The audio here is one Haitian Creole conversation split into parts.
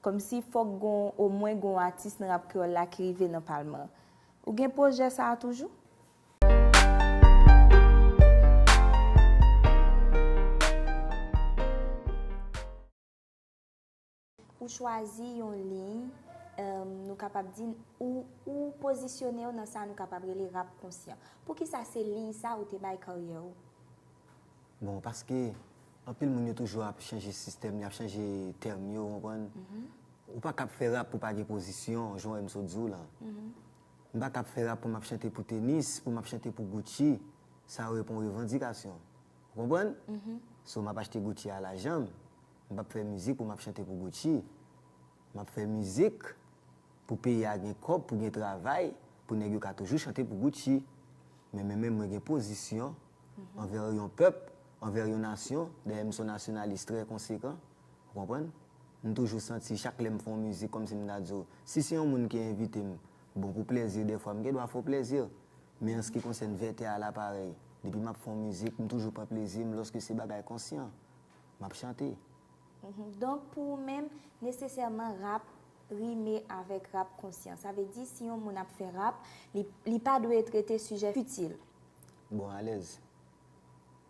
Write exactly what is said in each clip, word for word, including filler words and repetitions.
Kòmsi fòk gon, omwen gon atis nan rap kreyòl la ki rive nan palman. Ou gen pwojè sa a toujou? Ou chwazi yon liy, em, nou kapab di, ou, ou pozisyone w nan sa nou kapab rele rap konsyan. Poukisa se liy sa ou te bay karyè ou? Bon, paske anpil moun yo toujou ap chanje sistèm, y ap chanje tèm yo, ou konprann? Ou pa kab fè rap pou pa gen pozisyon, jan w wè m sot di w lan. M pa kab fè rap pou m ap chante pou tenis, pou m ap chante pou Gucci. Sa yo rele pa yon revandikasyon. Ou konprann? So, m ap achte Gucci a lajan m. M p ap fè mizik pou m ap chante pou Gucci. M ap fè mizik pou peyi a gen kòb, pou gen travay, pou nèg yo ka toujou chante pou Gucci. Men, men, men mwen gen pozisyon anvè yon pèp, anvè yon nasyon, dayè m se yon nasyonalis trè konsekan, ou konprann? M toujou santi chak lè m fè yon mizik, kòmsi m ta di w, si se yon moun ki envite m, bon, pou plèzi, dèfwa m gen dwa fè w plèzi. Men an se ki konsène vètè a la parèy, depi m ap fè yon mizik, m toujou pran plezi m lòske se bagay konsyan m ap chante. Donk, pou ou menm, nesesèman rap rime avèk rap konsyan. Sa vle di, si yon moun ap fè rap, li, li pa dwe trete sijè fitil. Bon, alèz.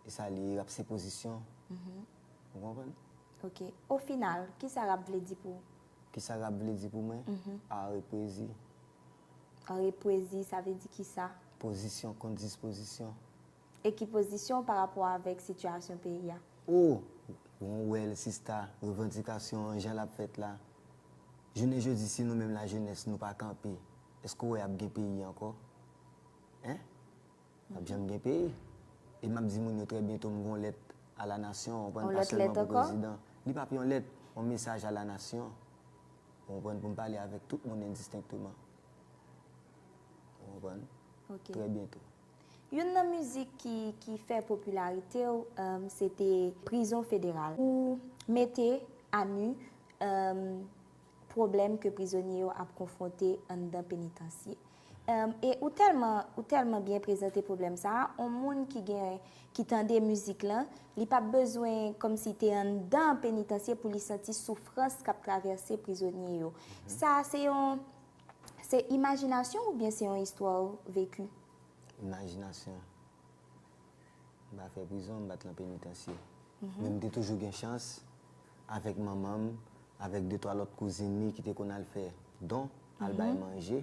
E sa li ye, rap se pozisyon. Ou konprann? Ok. Ofinal, kisa rap vle di pou ou? Kisa rap vle di pou mwen? Art e pwezi. Art e pwezi, sa vle di kisa? Pozisyon kont dispozisyon. E ki pozisyon w pa rapò avèk sitiyasyon peyi a? O! Bon, ou wè l, sista, revandikasyon an, jan l ap fèt la. Jounen jodi, si nou menm lajenès, nou pa kanpe, èske w wè ap gen peyi ankò? Hen? P ap janm gen peyi. E m ap di moun yo trè byento m gen yon lèt a la nasyon, ou konprann, pa sèlman pou prezidan. Li p ap yon lèt, yon mesaj a la nasyon. Ou konprann, pou m pale avèk tout moun endistenkteman. Ou konprann? Trè byento. Youn nan mizik ki, ki fè popilarite w, em, se te Prizon Federal. Ou mete a nu, em, pwoblèm ke prizonye yo ap konfwonte anndan penitansye. Em, e ou tèlman, ou tèlman byen prezante pwoblèm sa a, yon moun ki gen, ki tande mizik lan, li p ap bezwen kòmsi te anndan penitansye pou li santi soufrans k ap travèse prizonye yo. Sa a se yon, se imajinasyon oubyen se yon istwa ou veki? Imajinasyon. M pa fè prizon, m pa t lan penitansye. Men m te toujou gen chans avèk manman m, avèk de twa lòt kouzin li ki te konn al fè don, al bay manje.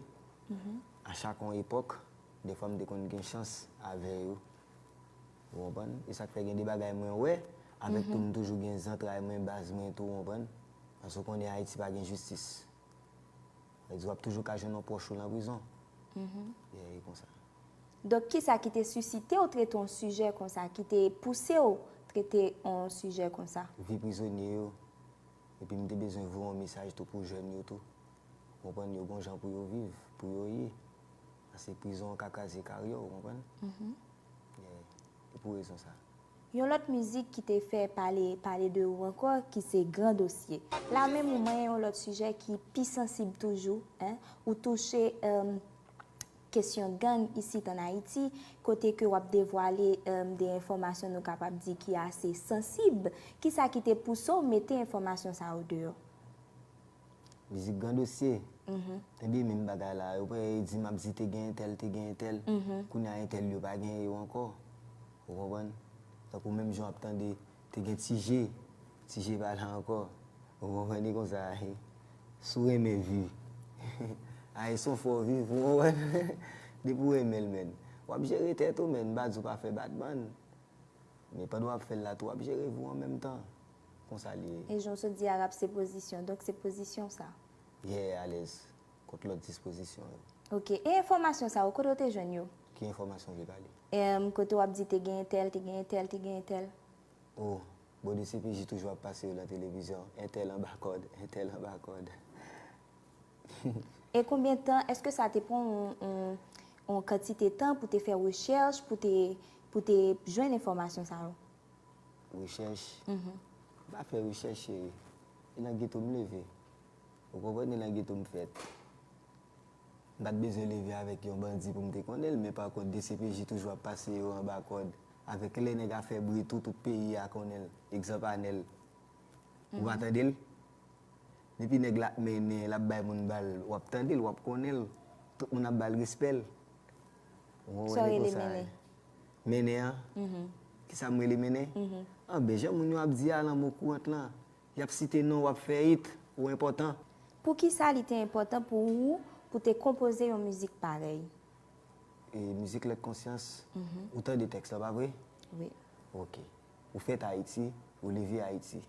A chak yon epòk, dèfwa m te konn gen chans avè yo. Ou konprann? E sa k fè gen de bagay mwen wè, avèk tou m toujou gen zantray mwen, baz mwen tou, ou konprann? Paske w konnen Ayiti pa gen jistis. Sa vle di w ap toujou ka jwenn yon pwòch ou nan prizon. Yeah, e konsa. Donk, kisa ki te sisite w trete yon sijè konsa, ki te pouse w trete yon sijè konsa? Vi prizonye yo. Epi m te bezwen voye yon mesaj tou pou jèn yo tou. Konprann yo gon jan pou yo viv, pou yo ye. Paske prizon an ka kraze karyè w, ou konprann? Yeah. E pou rezon sa. Yon lòt mizik ki te fè pale, pale de ou ankò, ki se Gran Dosye. La menm ou manyen yon lòt sijè ki pi sansib toujou, en, ou touche, em, kesyon gang isit ann Ayiti, kote ke w ap devwale, em, de enfòmasyon nou kapab di ki ase sansib. Kisa ki te pouse w mete enfòmasyon sa yo deyò? Mizik Gran Dosye. Tande menm bagay la, yo pa di m ap di te gen entèl, te gen entèl. Kounye a entèl yo pa gen yo ankò. Ou konprann? Tankou menm jan w ap tande, te gen Ti Je, Ti Je pa la ankò. Ou konprann? E konsa, si w renmen vi, ay, se yon fò viv, ou konprann? Depi w renmen l, menn, w ap jere tèt ou, menn, m pa di w pa fè batman. Men pandan w ap fè l la tou, w ap jere vi w an menm tan. Konsa li ye. E jan w sot di a, rap se pozisyon, donk se pozisyon sa. Yeah, alèz kont lòt dispozisyon yo. Ok, e enfòmasyon sa yo, kote w te jwenn yo? Ki enfòmasyon w vle pale? Em, kote w ap di te gen entèl, te gen entèl, te gen entèl. O, bon, D C P J toujou ap pase yo nan televizyon. Entèl anba kòd, entèl anba kòd. E konbyen tan, èske sa te pran yon, yon, yon kantite tan pou te fè rechèch, pou te, pou te jwenn enfòmasyon sa yo? Rechèch? M pa fè rechèch, cheri. E nan geto m leve. Ou konprann, e nan geto m fèt. M pa t bezwen leve avèk yon bandi pou m te konnen l, men pa kont, D C P J toujou ap pase yo anba kòd. Avèk lè nèg a fè bri tou, tout peyi a konnen l. Egzanp, Anèl. Ou pa tande l? Depi nèg la ap mennen, l ap bay moun bal, w ap tande l, w ap konnen l. Tout moun ap ba l respè l. Ou konprann? Sa w rele mennen? Mennen an? Kisa m rele mennen? Anben, jan moun yo ap di a, lanmou kourant lan, y ap site non w, w ap fè it, ou enpòtan. Poukisa li te enpòtan pou ou pou te konpoze yon mizik parèy? E mizik Lèt Konsyans, ou tande tèks la, pa vre? Wi. Ok. Ou fèt Ayiti, ou leve Ayiti.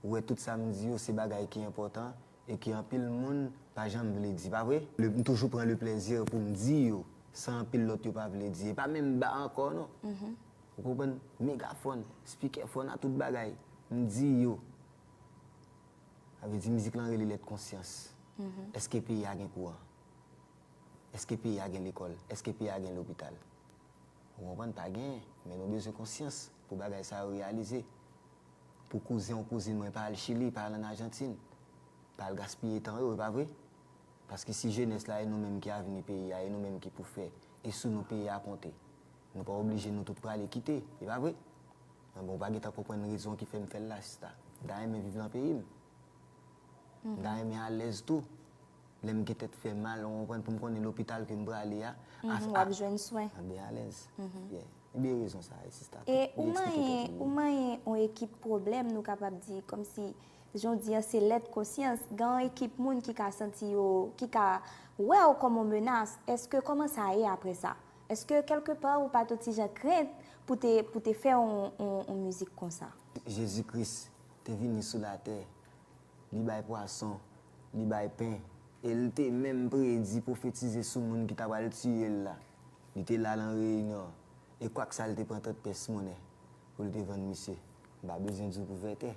Ou wè tout sa m di yo se bagay ki enpòtan e ke anpil moun pa janm vle di, pa vre? Le, m toujou pran le plèzi pou m di yo, sa anpil lòt yo pa vle di. E pa menm ba ankò, non. Ou konprann? Megafòn, spikè fòn a tout bagay. M di yo. Sa vle di mizik lan rele Lèt Konsyans. Èske peyi a gen kouran? Èske peyi a gen lekòl? Èske peyi a gen lopital? Ou konprann? Pa genyen. Men nou bezwen konsyans pou bagay sa yo reyalize. Pou kouzen yon kouzin mwen pa al Chili, pa al ann Ajantin, pa al gaspiye tan yo, e pa vre? Paske si jenès la e nou menm ki avni peyi a, e nou menm ki pou fè, e sou nou peyi a konte. Nou pa oblije nou tout prale kite, e pa vre? Anben, ou pa gentan konprann rezon ki fè m fè l la, sista. M ta renmen viv nan peyi m. M ta renmen alèz tou. Lè m gen tèt fè mal, ou konprann, pou m konnen lopital ke m prale a, a, w ap jwenn swen. Anben alèz. Yeah. Ebyen rezon sa a, sista. E ou manyen, ou manyen yon ekip pwoblèm, nou kapab di, kòmsi, jan w di an, se Lèt Konsyans, gen yon ekip moun ki ka santi yo, ki ka wè w kòm yon menas. Èske, kòman sa ye apre sa? Èske kèlkepa ou pa t yon ti jan krent pou te, pou te fè yon, yon, yon mizik konsa? Jezi Kris te vini sou latè, li bay pwason, li bay pen, e l te menm predi, pwofetize sou moun ki ta pral tiye l la. Li te la nan reyinyon an, e kwak sa l te pran trant pyès monnen pou l te vann misye. M pa bezwen di w pou vètè.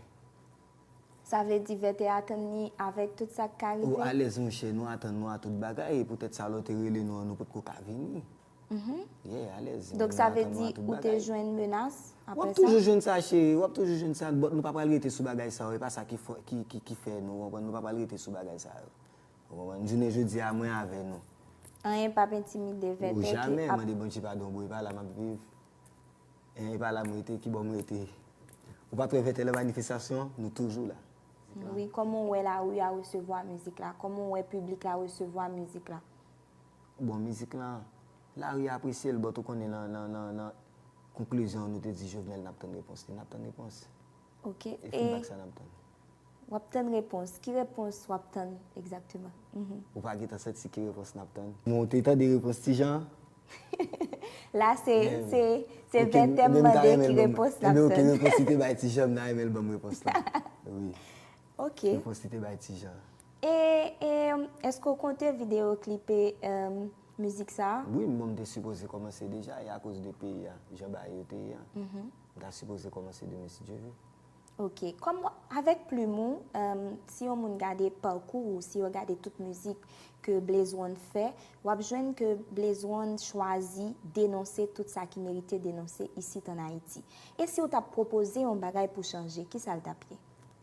Sa vle di vètè a tann li avèk tout sa k ka rive? Ou alèz monchè, nou atann nou a tout bagay, e poutèt sa lè w te rele nou an, nou potko ka vini. Yeah, alèz. Donk sa vle di ou te jwenn menas apre sa? W ap toujou jwenn sa, cheri, w ap toujou jwenn sa, but nou pa pral rete sou bagay sa yo, e pa sa ki fè, ki, ki, ki fè nou, w konprann, nou pa pral rete sou bagay sa yo. Ou konprann? Jounen jodi a, mwen avè nou. Anyen p ap entimide vètè ki ap... Jamè, mande Bondye padon, bro, e pa la m ap viv. E pa la m rete, ki bò m rete? Ou pa t wè vètè nan manifestasyon, nou toujou la. Wi, kòman w wè lari a resevwa mizik la? Kòman w wè piblik la resevwa mizik la? Bon, mizik lan, lari a apresye l, but ou konnen nan, nan, nan, nan konklizyon an, nou te di Jovenel n ap tann repons li. N ap tann repons. Ok, e feedback sa n ap tann. W ap tann repons. Ki repons w ap tann egzakteman? Ou pa gentan santi ki repons n ap tann? Bon, ou te tande repons Ti Jan? La, se, se, se vètè m mande ki repons n ap tann. Ebyen, ok, repons li te bay Ti Jan, m ta renmen l ban m repons lan. Wi. Ok. Repons li te bay Ti Jan. E, e, èske w konte videyo klipe, em, mizik sa a? Wi, bon, m te sipoze kòmanse deja, e akoz de peyi a, jan bagay yo te ye a, m ta sipoze kòmanse demen si Dye ve. Ok. Kòm, avèk plim ou, em, si yon moun gade pakou ou, si yo gade tout mizik ke Blaze One fè, w ap jwenn ke Blaze One chwazi denonse tout sa ki merite denonse isit ann Ayiti. E si w t ap pwopoze yon bagay pou chanje, kisa l t ap ye?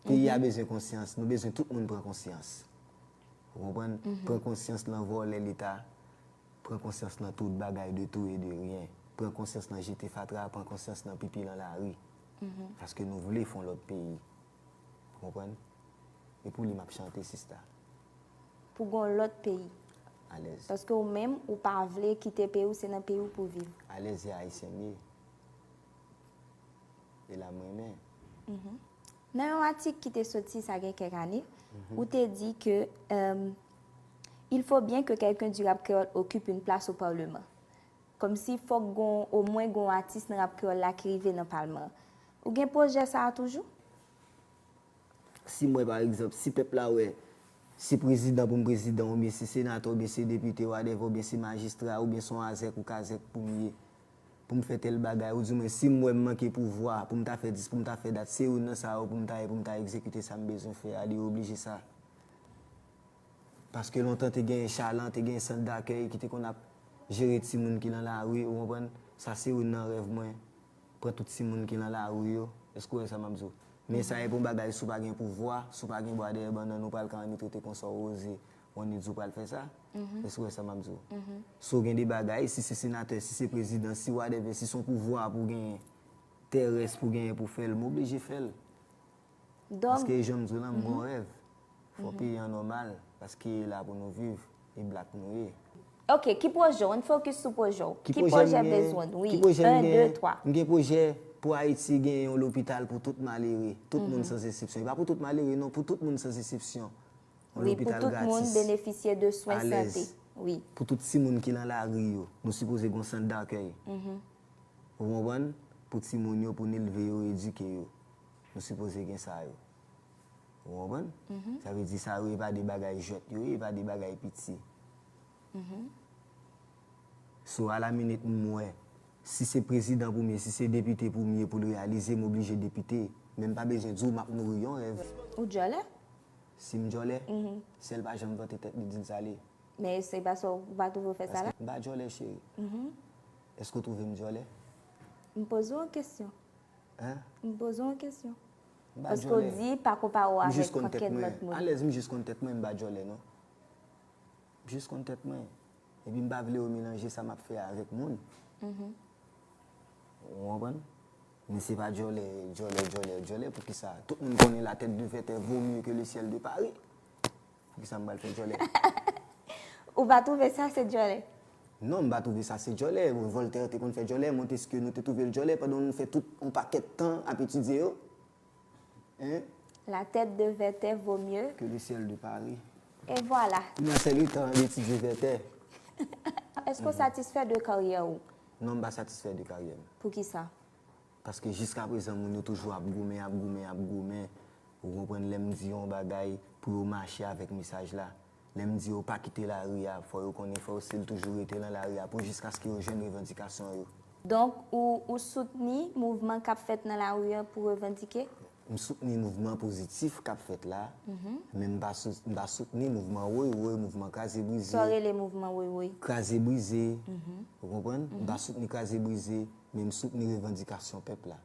Peyi a bezwen konsyans, nou bezwen tout moun pran konsyans. Ou konprann? Pran konsyans nan vòlè Leta, pran konsyans nan tout bagay de tout e de rien. Pran konsyans nan jete fatra, pran konsyans nan pipi nan lari. Paske nou vle fè yon lòt peyi. Ou konprann? E pou li m ap chante, sista. Pou gon lòt peyi. Alèz. Paske ou menm, ou pa vle kite peyi w, se nan peyi w pou w viv. Alèz, e Ayisyen m ye. E la m renmen. Nan yon atik ki te soti sa gen kèk ane, ou te di ke, euh, il faut bien que quelqu'un du rap créole occupe une place au parlement. Kòmsi fòk gon, omwen gon atis nan rap kreyòl la ki rive nan palman. Ou gen pwojè sa a toujou? Si m wè, pa egzanp, si pèp la wè, se prezidan pou m prezidan, oubyen se senatè, oubyen se depite, whatever, oubyen se majistra, oubyen se yon azèk ou kazèk pou m ye, pou m fè tèl bagay, oudimwen si m wè m manke pouvwa, pou m ta fè dis, pou m ta fè dat, se youn nan sa yo pou m ta ye, pou m ta egzekite sa m bezwen fè a, li oblije sa. Paske lontan te genyen chalan, te genyen sant dakèy ki te konn ap jere timoun ki nan lari, ou konprann? Sa se youn nan rèv mwen, pran tout timoun ki nan lari yo. Èske w wè sa m ap di w? Men sa e pa yon bagay, si w pa gen pouvwa, si w pa gen bwa dèyè bannann, ou pral ka annik rete konsa w oze, on ni di w pral fè sa. Èske w wè sa m ap di w? Si w gen de bagay, si se senatè, si se prezidan, si whatever, si se yon pouvwa pou w genyen, tèrès pou w genyen pou w fè l, m oblije fè l. Paske jan m di w lan, m gon rèv. Fò peyi an nòmal, paske e la pou nou viv, e black nou ye. Ok, ki pwojè w? Ann fokis sou pwojè w. Ki pwojè w bezwen? Wi, en, de, twa. M gen pwojè pou Ayiti gen yon lopital pou tout malere, tout moun sans eksepsyon. E pa pou tout malere non, pou tout moun sans eksepsyon. Yon lopital gratis, alèz. Wi, pou tout moun benefisye de swen sante. Wi. Pou tout timoun ki nan lari yo, nou sipoze gen yon sant dakèy. Ou konprann? Pou timoun yo, pou n elve yo, edike yo. Nou sipoze gen sa yo. Ou konprann? Sa vle di sa yo, e pa de bagay jwèt yo ye, e pa de bagay piti. So, alaminit, m wè, si se prezidan pou m ye, si se depite pou m ye pou l reyalize, m oblije depite. Men m pa bezwen di w m ap nouri yon rèv. Ou djòlè? Si m djòlè? Sèl pa janm vante tèt li, di l sa l ye. Men se pa sa, ou pa twouve w fè sa la? Paske m pa djòlè, cheri. Èske w twouve m djòlè? M poze w yon kesyon. Hein? M poze w yon kesyon. M pa djòlè. Paske w di pa konpare w avèk pankèt lòt moun. Alèz, m jis konn tèt mwen, m pa djòlè non. M jis konn tèt mwen. Epi m pa vle yo melanje sa m ap fè a avèk moun. Ou konprann? Men se pa djòlè, djòlè, djòlè, djòlè. Poukisa? Tout moun konnen la tête de Werther vaut mieux que le ciel de Paris. Poukisa m pral fè djòlè? Ou pa twouve sa se djòlè? Non, m pa twouve sa se djòlè. Bon, Voltaire te konn fè djòlè, Montesquieu, nou te twouve l djòlè pandan nou fè tout yon pakèt tan ap etidye yo. Hein? La tête de Werther vaut mieux que le ciel de Paris. E vwala. Kounye a se le tan de etidye Werther. Èske w satisfè de karyè w? Non, m pa satisfè de karyè m. Poukisa? Paske jiskaprezan, moun yo toujou ap goumen, ap goumen, ap goumen. Ou konprann, lè m di yon bagay pou yo mache avèk mesaj la. Lè m di yo pa kite lari a, fò yo konnen, fò yo still toujou rete nan lari a pou jiskaske yo jwenn revandikasyon yo. Donk, ou, ou soutni mouvman k ap fèt nan lari a pou revandike? M soutni mouvman pozitif k ap fèt la, men m pa sou-, m pa soutni mouvman woy woy, mouvman kraze brize. Sa w rele mouvman woy woy? Kraze brize, ou konprann? M pa soutni kraze brize, men m soutni revandikasyon pèp la.